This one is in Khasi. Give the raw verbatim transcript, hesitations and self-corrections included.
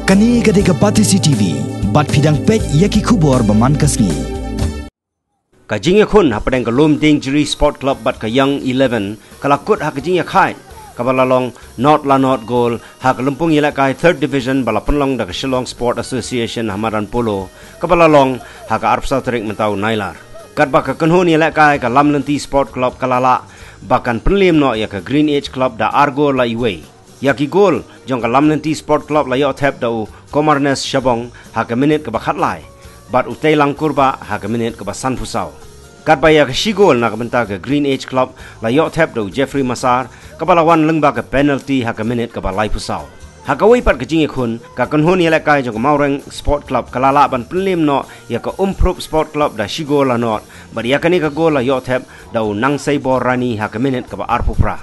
Kane ka dei ka Batesi T V, bad phi dang peit ïa ki khubor ba man ka sngi. Ka jingïakhun hapdeng ka Lumdiengjri Sport Club bad ka Young Eleven ka la kut ha ka jingïakhaid kaba la long not la not goal ha ka lympung ïalehkai Third Division ba la pynlong da ka Shillong Sport Association ha madan polo, kaba la long ha ka arphew saw tarik mynta u Nailar. Katba ka kynhun ïalehkai ka Lamlynti Sport Club ka la lah ba kan pynliem noh ïa ka Green Age Club da ar goal la iwei. Ïa ki goal jong ka Lamlynti Sport Club la ïoh thep da u Komarnes Shabong ha ka minit kaba khatlai, bad u Teilang Kurbah ha ka minit kaba sanphew saw. Katba ïa ka shi goal na ka bynta ka Green Age Club la ïoh thep da u Jeffrey Masar, kaba la wan lyngba ka penalty ha ka minit kaba laiphew saw. Ha kawei pat ka jingïakhun, ka kynhun ïalehkai jong ka Mawreng Sport Club ka la lah ban pynliem noh ïa ka Umprup Sport Club da shi goal la not, bad ïa kane ka goal la ïoh thep da u Nangseibor Rani ha ka minit kaba arphew phra.